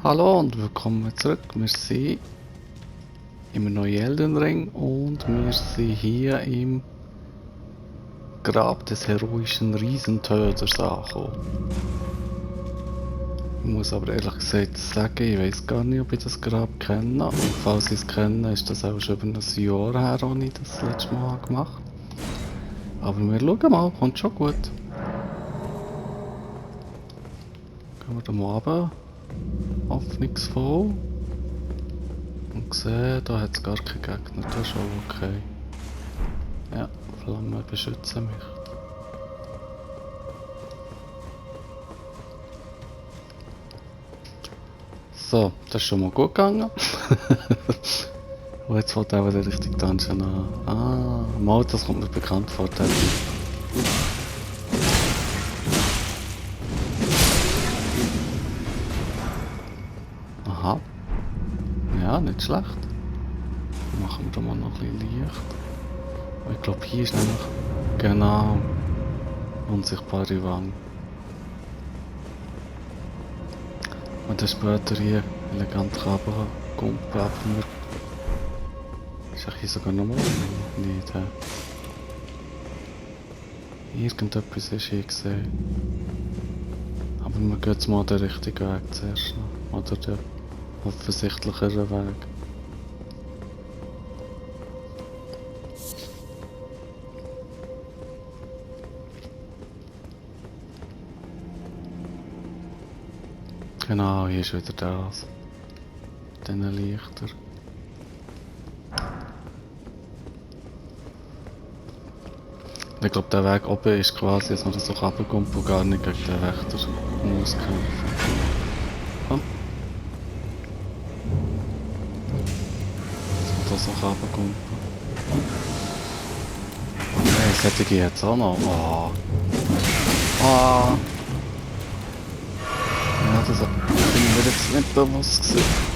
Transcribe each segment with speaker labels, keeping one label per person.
Speaker 1: Hallo und willkommen zurück. Wir sind im neuen Elden Ring und wir sind hier im Grab des heroischen Riesentöters angekommen. Ich muss aber ehrlich gesagt sagen, ich weiß gar nicht, ob ich das Grab kenne. Und falls ich es kenne, ist das auch schon über ein Jahr her, als ich das letzte Mal gemacht habe. Aber wir schauen mal, kommt schon gut. Gehen wir da mal runter. Hoffnungsvoll. Und sehen, da hat es gar keinen Gegner, das ist auch okay. Ja, Flammen beschützen mich. So, das ist schon mal gut gegangen. Und jetzt fängt auch der richtige Dungeon an. Ah, mal, das kommt mir bekannt vor. Aha. Ja, nicht schlecht. Machen wir da mal noch ein bisschen Licht. Ich glaube, hier ist nämlich genau unsichtbare Wand. Und dann später hier elegant runtergumpen, aber wir... Ist hier sogar noch mal? Nicht, Irgendetwas ist hier gesehen. Aber wir gehen jetzt mal den richtigen Weg zuerst noch. Oder den offensichtlicheren Weg. Genau, hier ist wieder das. Diese Lichter. Ich glaube, der Weg oben ist quasi, dass man das so runterkommt und gar nicht gegen den Wächter muss kämpfen. Komm. Dass man da so runterkommt. Hey, solche jetzt auch noch. Oh. Oh. Ja, das bin mir jetzt nicht bewusst gewesen.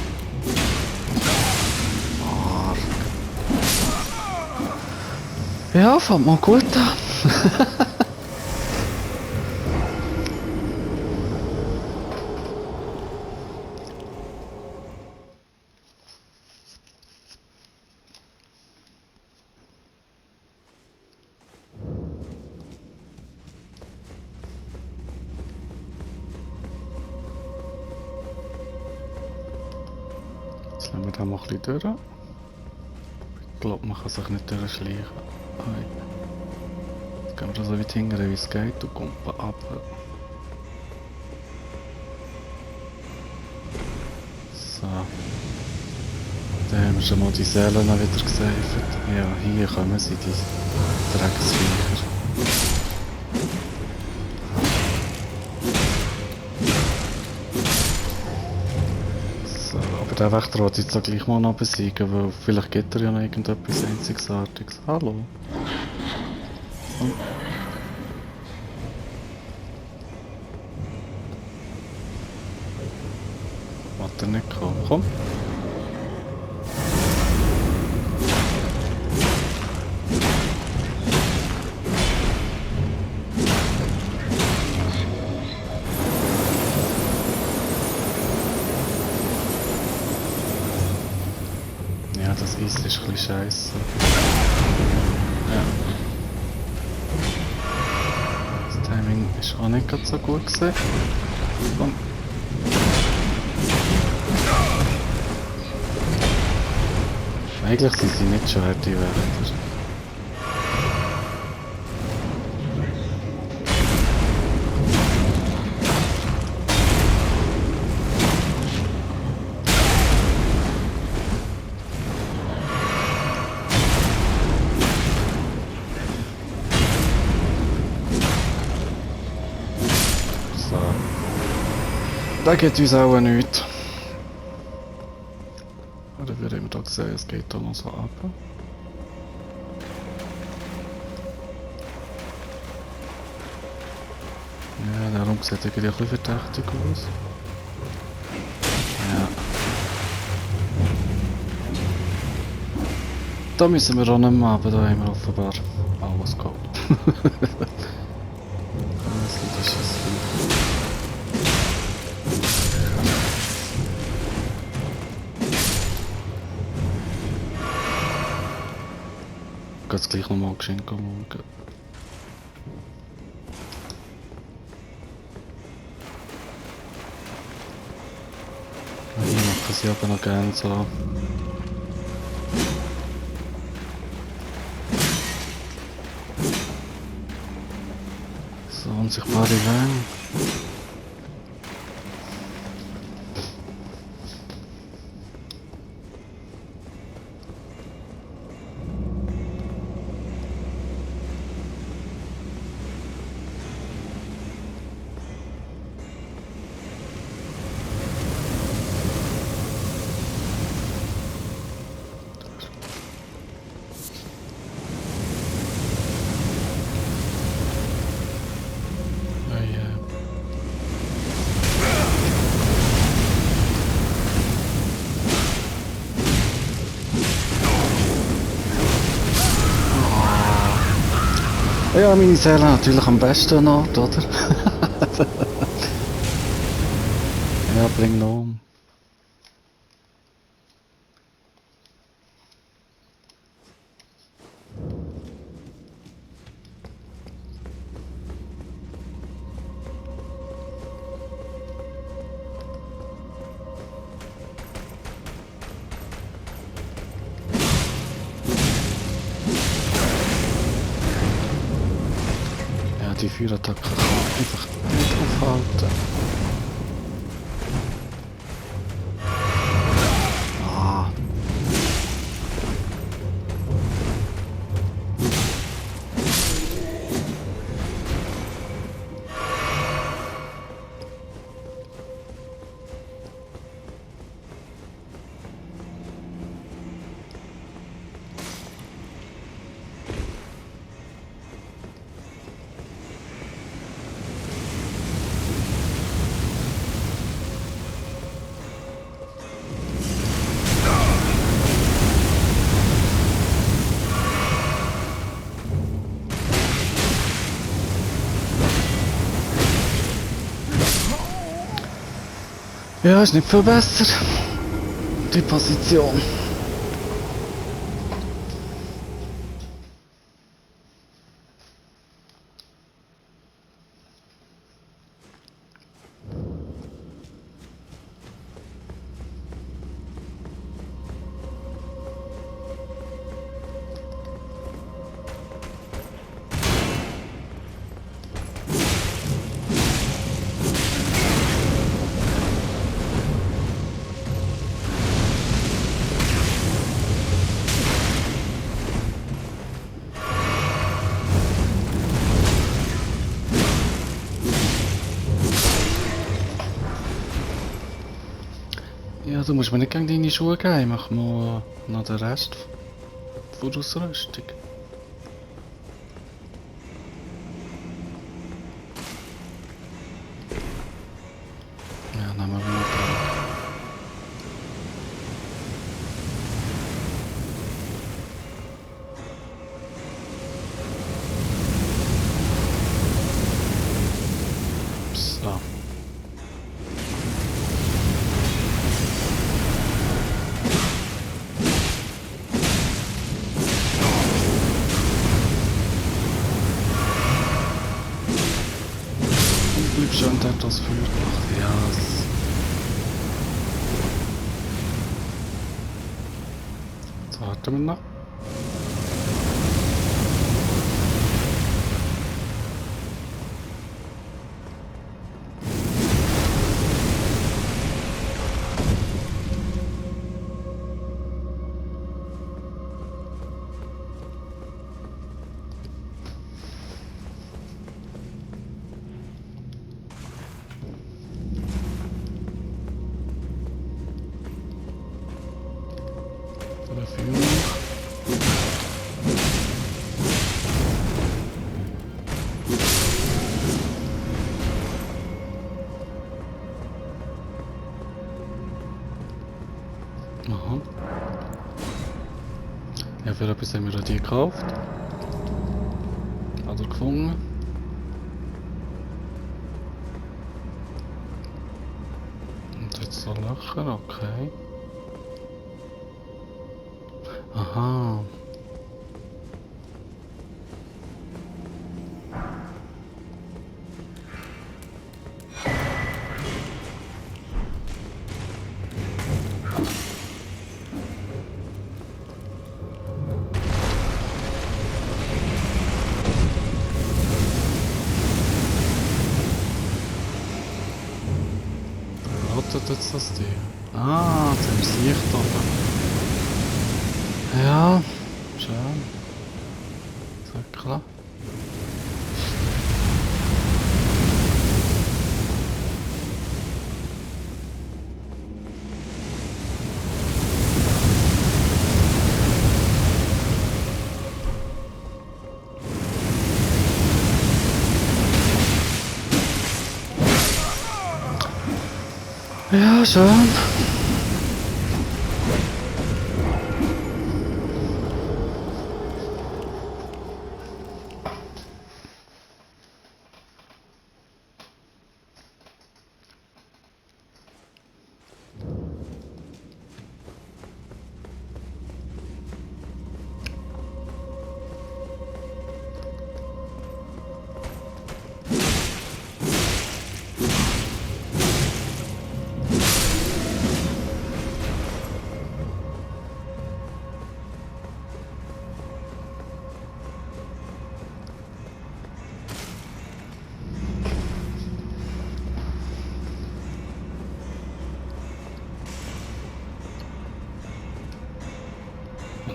Speaker 1: Ja, fängt mal gut an. Jetzt lassen wir da mal ein bisschen durch. Ich glaube, man kann sich nicht durchschleichen. Jetzt gehen wir so weit hingern, wie es geht und kumpen ab. So. Dann haben wir schon mal die Seelen wieder gesaved. Ja, hier kommen sie, die Drecksviecher. So, aber der Wächter wollte jetzt auch gleich mal noch besiegen, weil vielleicht gibt er ja noch irgendetwas Einzigartiges. Hallo? Wollte er nicht kommen? Komm! Ja, das Eis ist ein bisschen scheisse. Ja. Das Timing ist auch nicht gerade so gut gewesen. Komm. Eigentlich sind sie nicht schwer, die Wächter. Da geht uns auch nichts. Oder wir haben da gesehen, es geht da noch so ab. Ja, der Raum sieht irgendwie ein bisschen verdächtig aus. Ja. Da müssen wir auch nicht mehr, aber da haben wir offenbar alles gehabt. Das ist es. jetzt gleich nochmal geschenkt schauen. Hier machen sie aber noch gerne so. So unsichtbare Wände. Ja, meine Seele natürlich am besten noch, oder? Ja, bring noch um. Ja, die Feuerattacke kann man einfach nicht aufhalten. Ah. Ja, ist nicht viel besser. Die Position. Ja, du musst mir nicht gegen deine Schuhe geben, mach mal noch den Rest von der Ausrüstung. Ja, nehmen wir mal den. So. Bleib schön dort das Feuer gemacht. Ja, jetzt warten wir noch. Dafür. Aha. Ja, für etwas haben wir die gekauft. Oder gefunden. Und jetzt so Löcher, okay. Aha. leuchtet jetzt das Ding? Ah, jetzt haben wir das Licht oben. Ja, schön. Säckle. Ja, schön.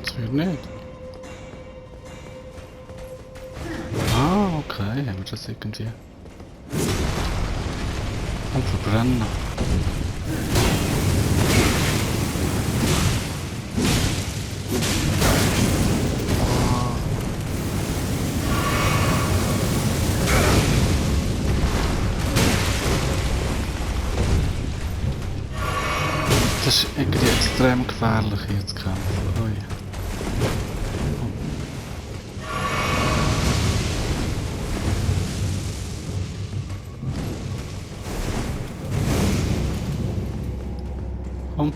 Speaker 1: Das wird nicht. Ah, okay, haben wir das irgendwie. Und verbrennen. Das ist irgendwie extrem gefährlich hier zu kämpfen. Ui. Komm.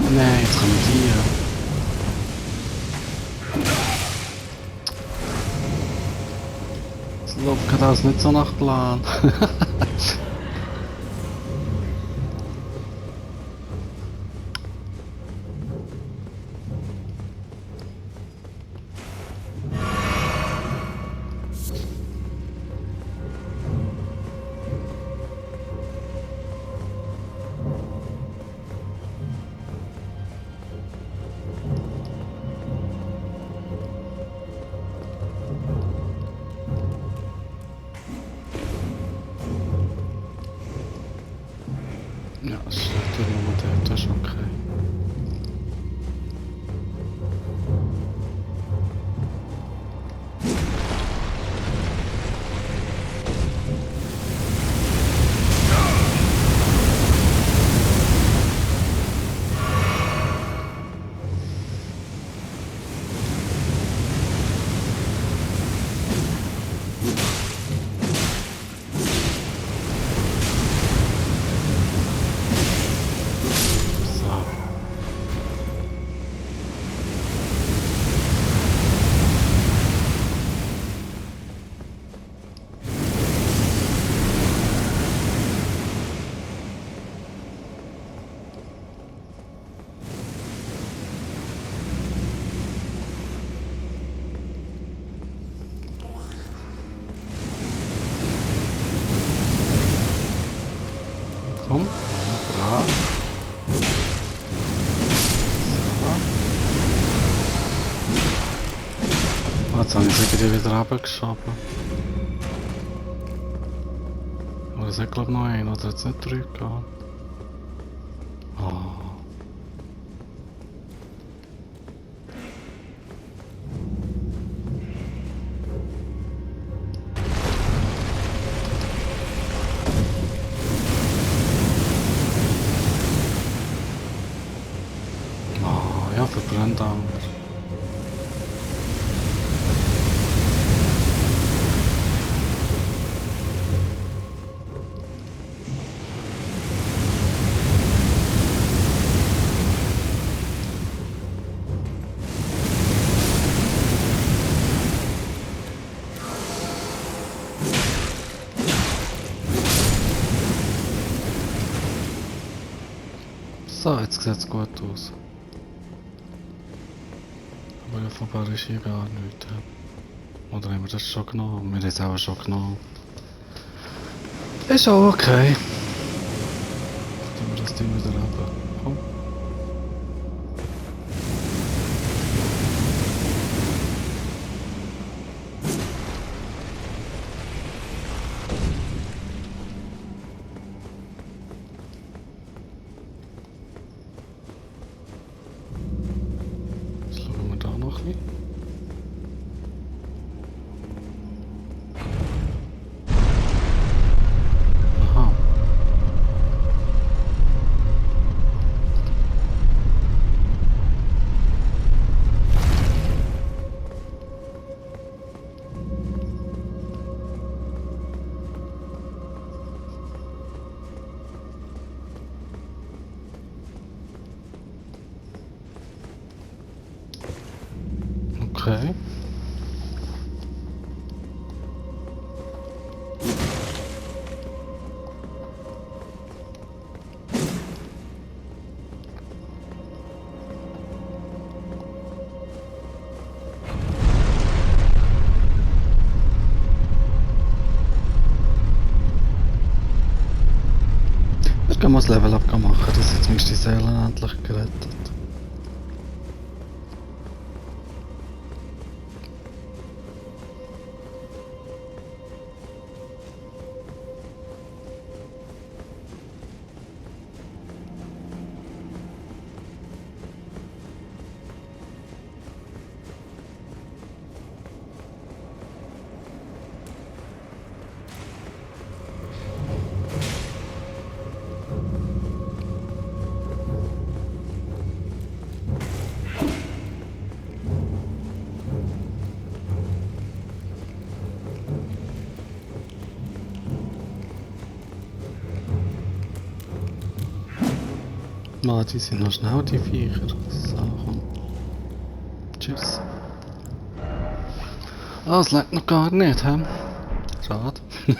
Speaker 1: Nein, jetzt kommen die. Das läuft gerade alles nicht so nach Plan. Ja, das ist natürlich nur dort, das ist okay. So. Komm, brav. So. Jetzt habe ich es irgendwie wieder runtergeschoben. Aber es hat glaube ich noch einen, oder jetzt nicht 3 gehabt. Oh. Oh, ja, verbrennt auch. So, jetzt sieht es gut aus. Aber aber offenbar ist hier gar nichts. Ja. Oder haben wir das schon genommen? Wir haben es auch schon genommen. Ist auch okay. Tun wir das Ding wieder runter. Komm. Jetzt schauen wir da noch ein bisschen. Aha. Okay. Ich kann mal das Level up machen, dass jetzt mich die Seelen endlich gerettet. Ah, die sind noch schnell, die Viecher. So, komm. Tschüss. Ah, es leckt noch gar nicht, hä? Schade. Die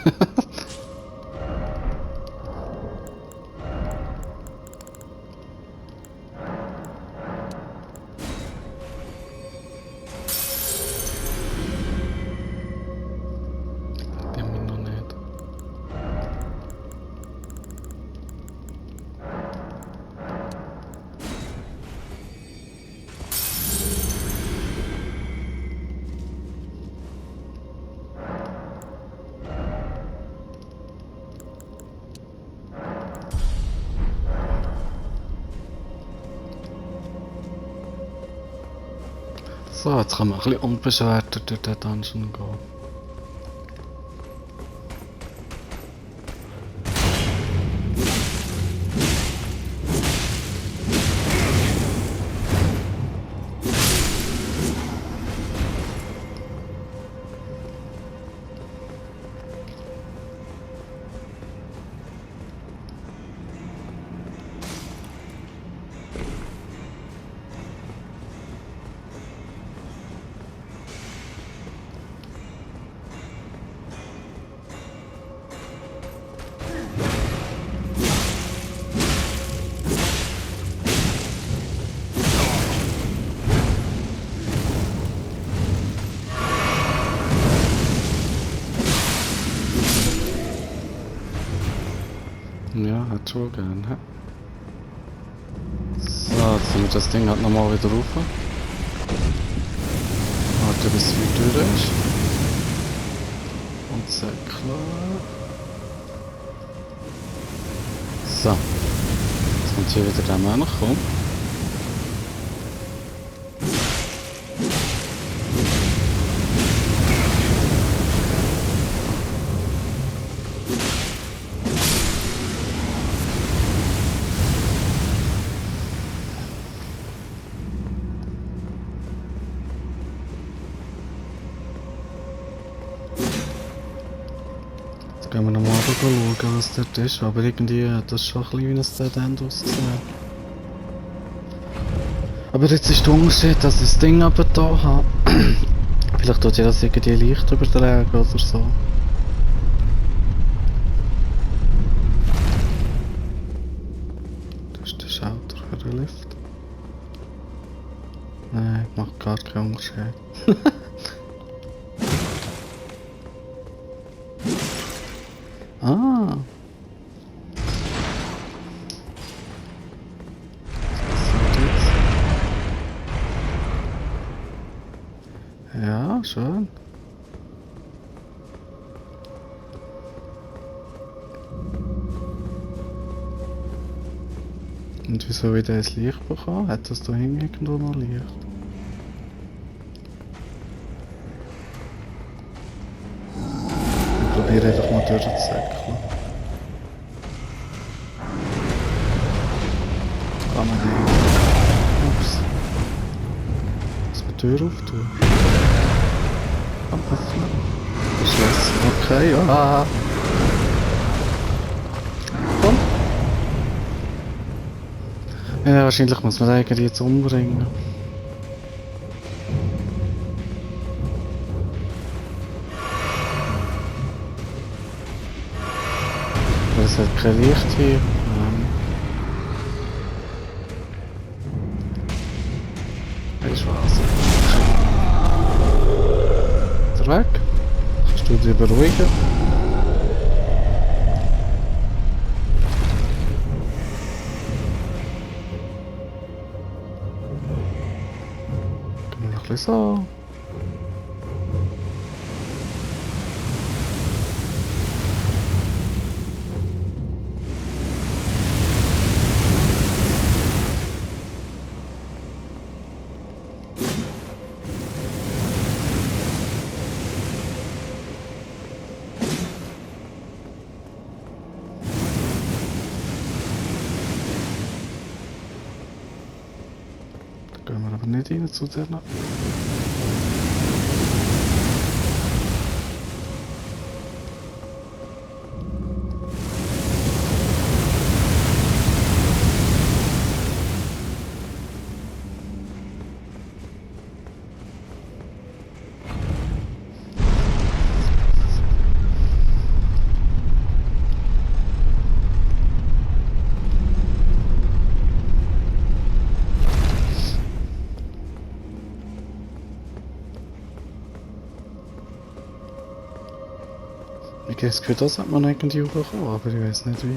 Speaker 1: haben wir noch nicht. So, jetzt kann man ein bisschen unbeschwert durch den Dungeon gehen. Ja, hat schon gern, hä? So, jetzt nehmen wir das Ding halt nochmal wieder rauf. Warten bis es wieder durch ist. Und sehr klar. So. Jetzt kommt hier wieder der Mann, komm. Gehen wir nochmal schauen, was dort ist, aber irgendwie hat das schon ein bisschen wie ein Dead End ausgesehen. Aber jetzt ist der Unterschied, dass ich das Ding aber da habe. Vielleicht tut ihr das irgendwie leicht übertragen oder so. Das ist der Schalter für den Lift. Nein, macht gar keinen Unterschied. Ah! Was passiert jetzt? Ja, schön. Und wieso wieder das Licht bekommen? Hat das da hinten irgendwo noch Licht? Ich probiere einfach mal durchzusäckeln. Kann man nicht. Ups. Muss man die Tür auftun? Kann öffnen. Verschlossen. Okay, ah. Komm. Ja, wahrscheinlich muss man den irgendwie jetzt umbringen. Aber es hat kein Licht hier. Ist was. Ist er weg? Kannst du dich beruhigen? Gehen wir noch ein bisschen so. Da gehen wir aber nicht rein zu denen. Ich habe das Gefühl, das hat man irgendwie bekommen, aber ich weiß nicht wie.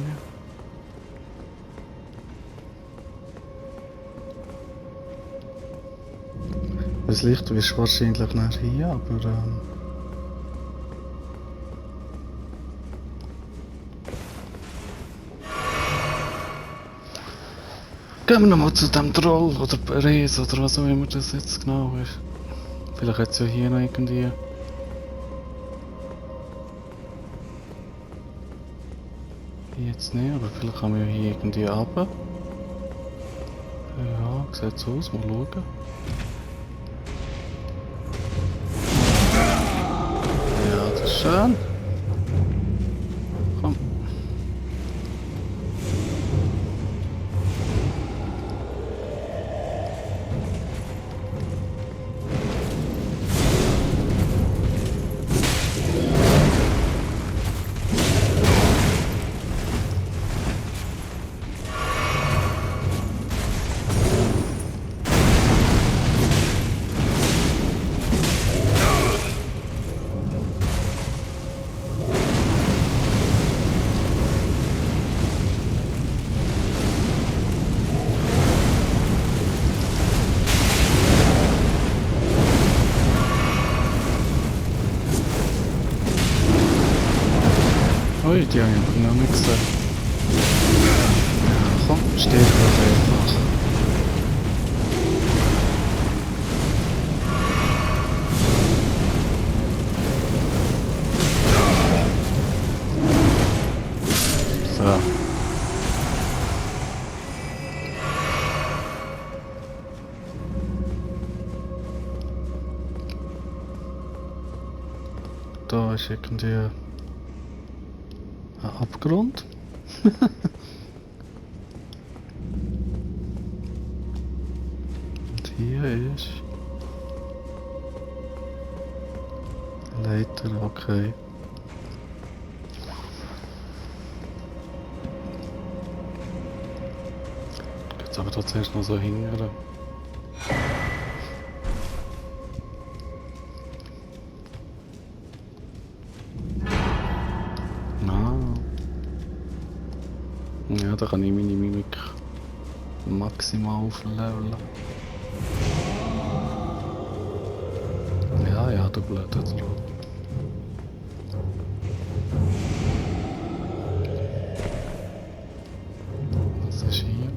Speaker 1: Das Licht ist wahrscheinlich nicht hier, aber gehen wir nochmal zu dem Troll oder Res oder was auch immer das jetzt genau ist. Vielleicht hat es ja hier noch irgendwie. Hier jetzt nicht, aber vielleicht kann man ja hier irgendwie runter. Ja, sieht so aus, mal schauen. Ja, das ist schön. Komm. Ui, die habe ich noch nicht gesehen. Ja, komm, steh doch einfach. So. Da ist irgendwie ein Abgrund. Und hier ist eine Leiter, okay. Jetzt aber da zuerst noch so hingern. Ja, da kann ich meine Mimik maximal aufleveln. Ja, ja, du blöder Troll. Was ist hier?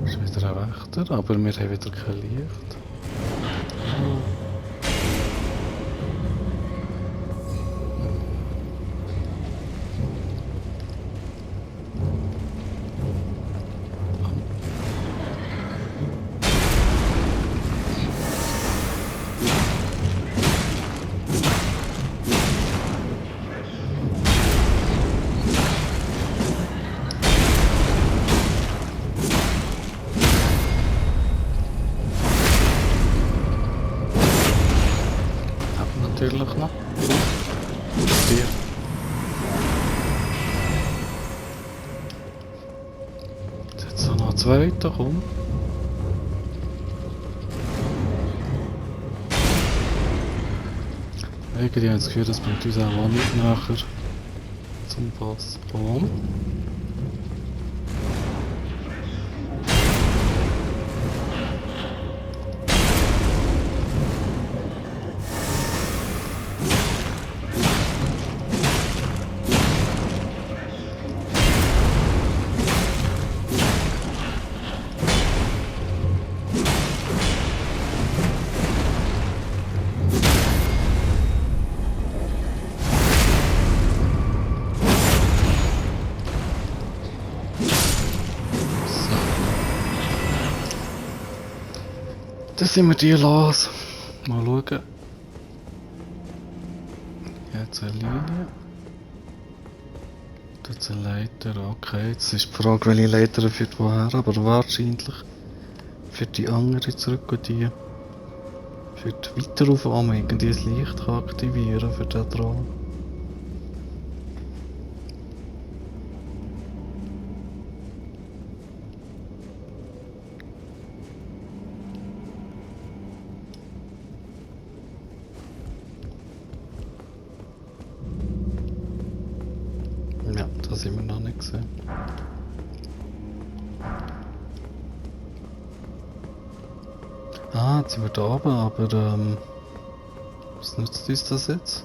Speaker 1: Ist wieder ein Wächter, aber wir haben wieder kein Licht. Natürlich noch. Hier. Jetzt noch ein zweiter, komm. Irgendwie habe ich das Gefühl, das bringt uns auch nicht nachher zum Boss. Boom. Dann sind wir die los. Mal schauen. Jetzt eine Linie. Jetzt eine Leiter. Okay, jetzt ist die Frage, welche Leiter führt woher, aber wahrscheinlich führt die andere zurück und die führt weiter auf, wo man irgendwie das Licht kann aktivieren für den Thron. Ja, das haben wir noch nicht gesehen. Ah, jetzt sind wir da oben, aber was nützt uns das jetzt?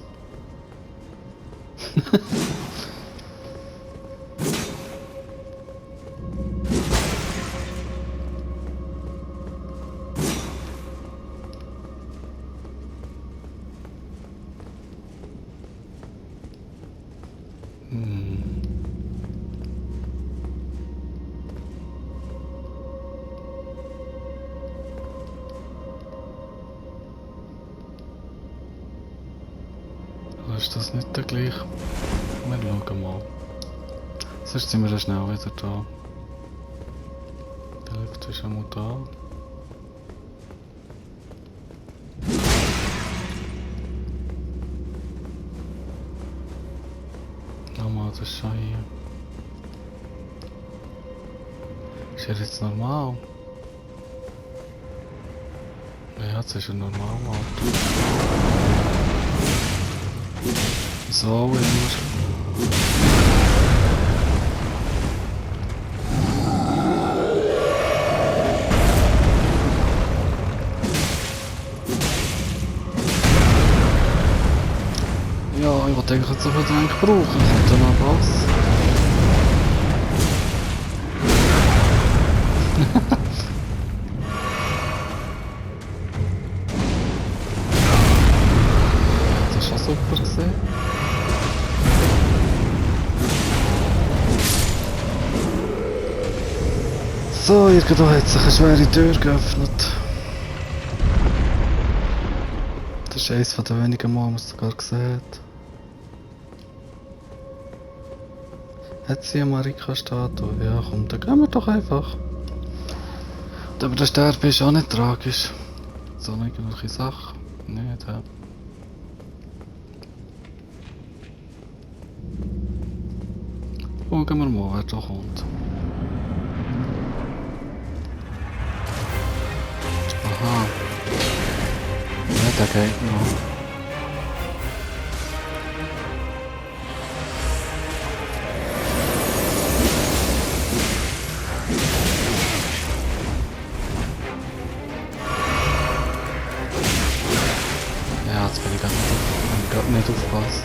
Speaker 1: Ist das nicht der gleiche? Wir schauen mal. Sonst sind wir dann schnell wieder da. Der Lift ist einmal da. Nochmal, das ist schon hier. Ist er jetzt normal? Ja, jetzt ist er normal, Alter. So, immer. Ja, ich denke, jetzt würde ich eigentlich brauchen. Kommt da noch was? Das ist schon super gesehen. So, irgendwo hat sich eine schwere Tür geöffnet. Das ist eines der wenigen Mal, was sogar gesehen hat. Hat sie eine Marika-Statue? Ja, komm, dann gehen wir doch einfach. Aber der Sterben ist auch nicht tragisch. So eine irgendwelche Sache. Nicht, ja. Schauen wir mal, wer da kommt. Aha. Ja, der geht noch. Jetzt bin ich gerade nicht aufgepasst.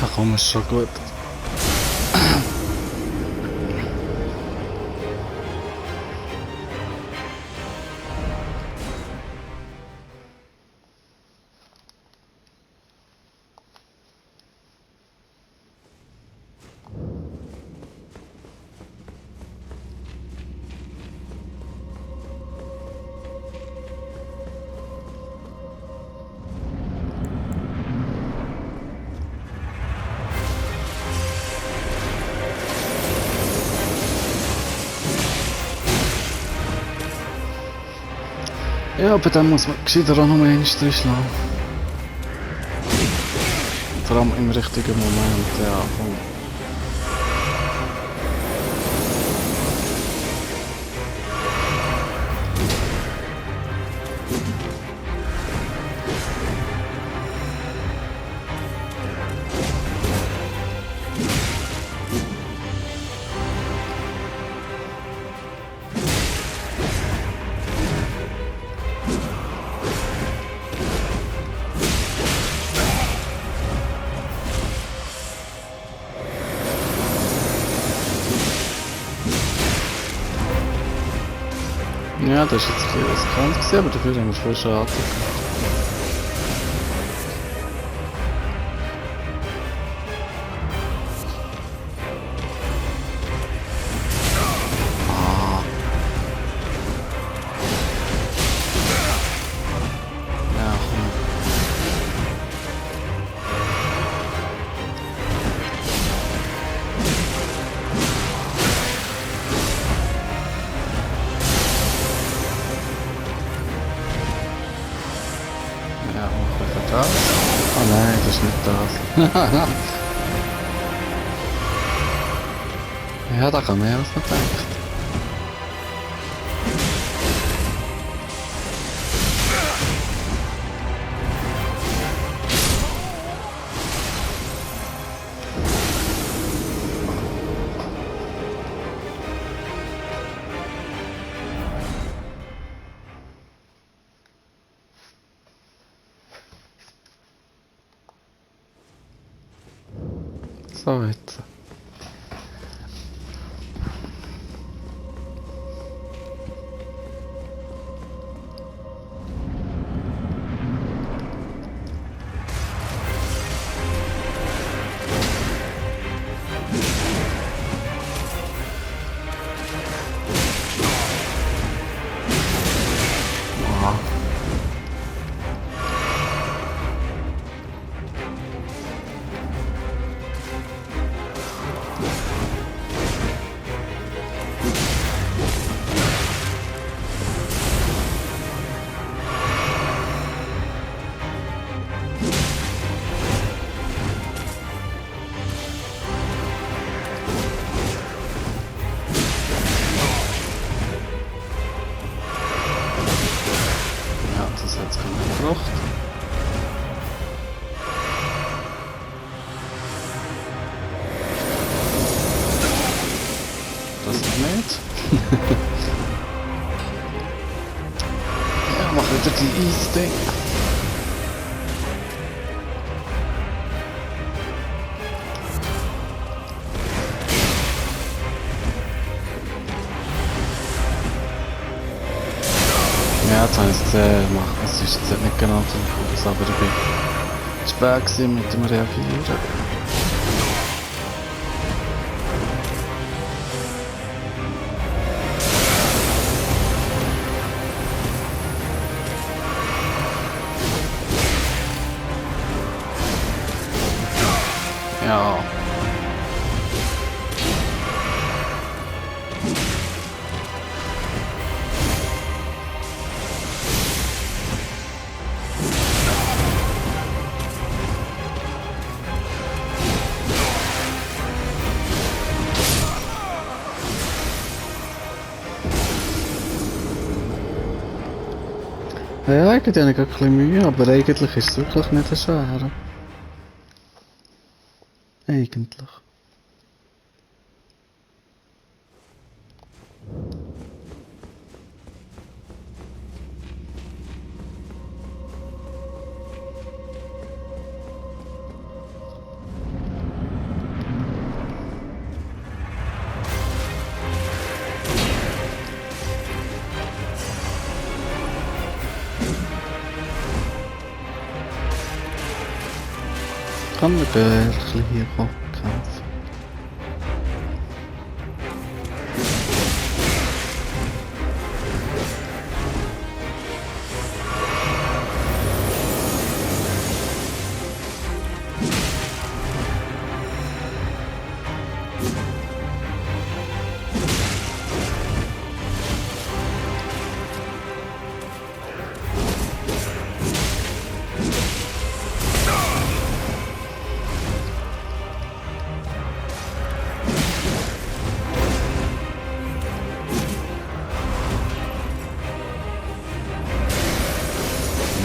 Speaker 1: Ja komm, ist schon gut. Ja, bei dem muss man gescheiter auch noch mal einmal durchschlagen. Vor allem im richtigen Moment, ja. Komm. Ja, das ist jetzt ein bisschen riskant gewesen, aber dafür haben wir voll Schaden gemacht. Ah. Ja, komm. Ja, machen wir das. Oh nein, das ist nicht das. Ja, da kann man ja was noch denken. So, jetzt. Ah. Ja, das hat es nicht gebracht. Das noch nicht. Ja, mach wieder die Eis-Ding. Ja, jetzt habe ich es gesehen. Es ist jetzt nicht genau so groß, aber ich bin spät gewesen mit dem Reagieren. Ja. sagen, die haben gerade ein bisschen Mühe, aber eigentlich ist es wirklich nicht so schwer. Eigentlich. Kann man ein bisschen hier kämpfen.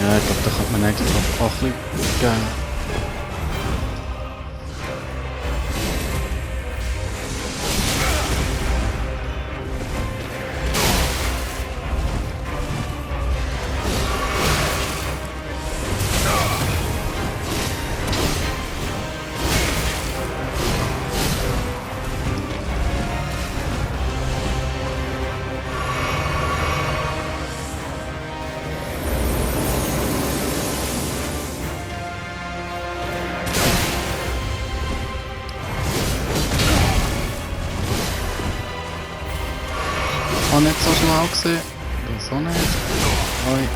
Speaker 1: Ja, ich glaube, da kann man eigentlich auch ein bisschen geben. Auch nicht so schlau gesehen. Das auch nicht. Oi.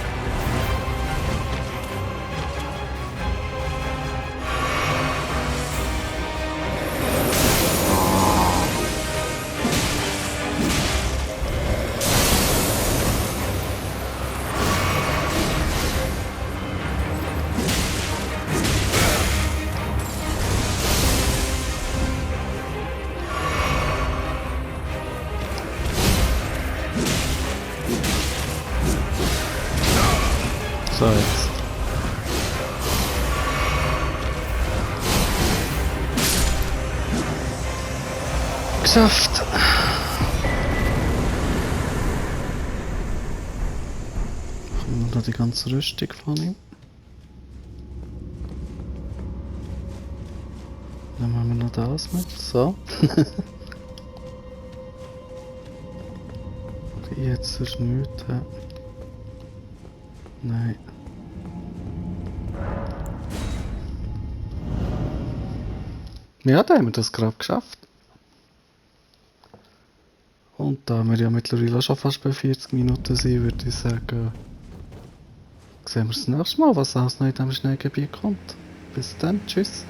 Speaker 1: So, jetzt. Geschafft! Machen wir noch die ganze Rüstung von ihm. Dann machen wir noch das mit. So. Okay, jetzt ist nichts. Nein. Ja, da haben wir das gerade geschafft. Und da wir ja mittlerweile schon fast bei 40 Minuten sind, würde ich sagen, sehen wir das nächste Mal, was alles noch in diesem Schneegebiet kommt. Bis dann, tschüss.